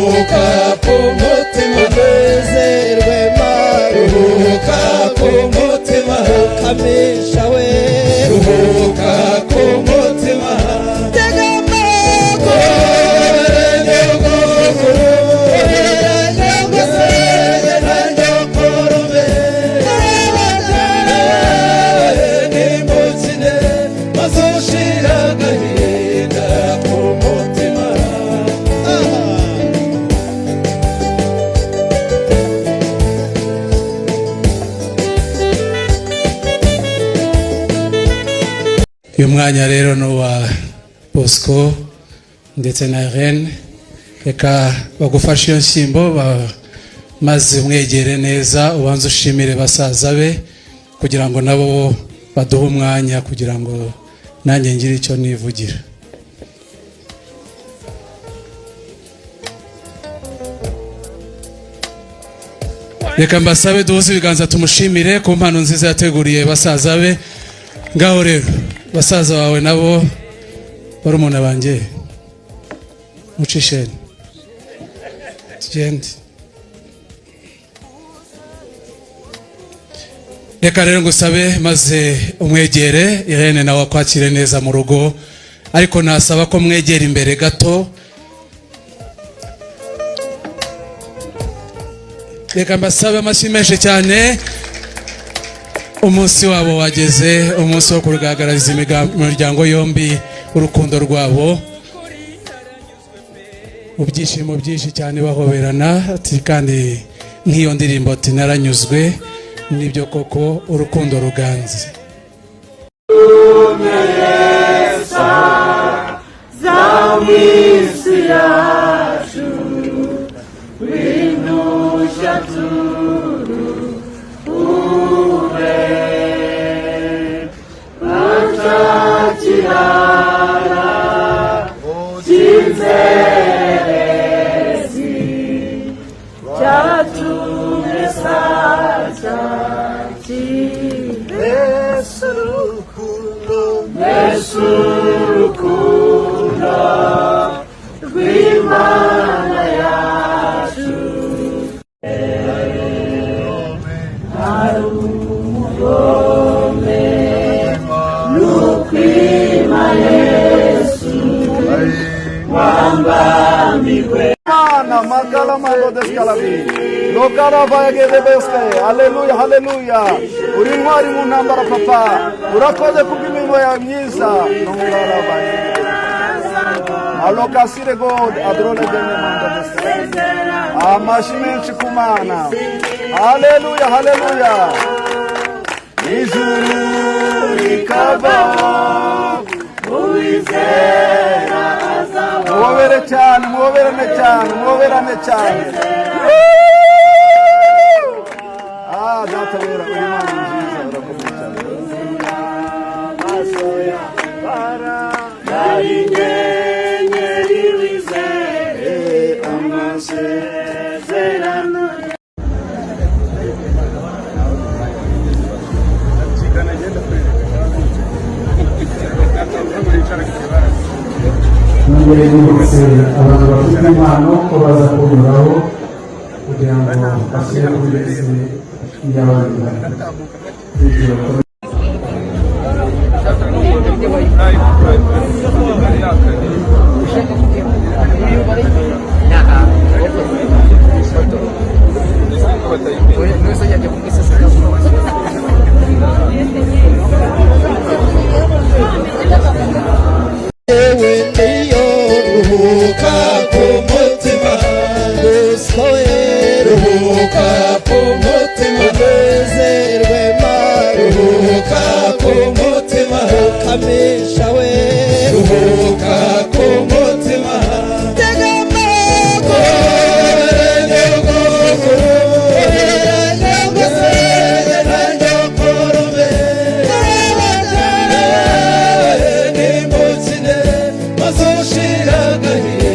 Ruhuka ku mutima. Unezerwe marume. Ruhuka ku mutima. Kamisha we. Ruhuka ku mutima. Tega amaboko. Hobere nyogokuru. Hobera nyogosenge na nyokorume. Nimukine maze ushira agahinda ku mutima. Uyu mwanya rero ni uwa Bosco ndetse na Irene. Reka bagufashe iyo nshyimbo, maze umwegere neza, ubanze ushimire basaza be kugira ngo nabo baduhe umwanya, kugira ngo nanjye ngire icyo nivugira. Reka mbasabe duhuze ibiganza, tumushimire ku mpano nziza yateguriye basaza be. Ngaho rero, basaza bawe nabo, barumuna banjye, mucisheni tugende. Reka rero ngusabe maze umwegere Irene, nawe akwakire neza mu rugo, ariko nasaba ko mwegera imbere gato. Reka mbasabe amashyi menshi cyane. Umunsi wabo wageze, umunsi wo kugaragariza imiryango yombi urukundo rwabo mu byishimo byinshi cyane, bahoberana, ati kandi nk'iyo ndirimbo, ati "Naranyuzwe." Nibyo koko, urukundo ruganze. Mana, makala mando descalabi. Lokara vayage debeske. Haleluya, haleluya. Uri intwari mu ntambara, papa. Urakoze kubw'imirimo yawe myiza. Nongara vayage. Alokasire God, adrole dene mando descalabi. Amashyi menshi ku Mana. Haleluya, haleluya. Ijuru rikavaho. Muhobere cyane, muhoberane cyane, muhoberane cyane. Ah, data wera, uri Imana nziza, urakomeye cyane. Nongere nibutse abantu bafite impano ko baza kunyuraho kugira ngo bashyire kuri wese iy'abandi bityo. Yewe niyo. Ruhuka ku mutima. Bosco we. Ruhuka ku mutima. Unezerwe marume. Ruhuka ku mutima. Kamisha we. Ruhuka ku mutima. Tega amaboko. Hobere nyogokuru. Hobera nyogosenge na nyokorume. Nimukine maze ushira agahinda.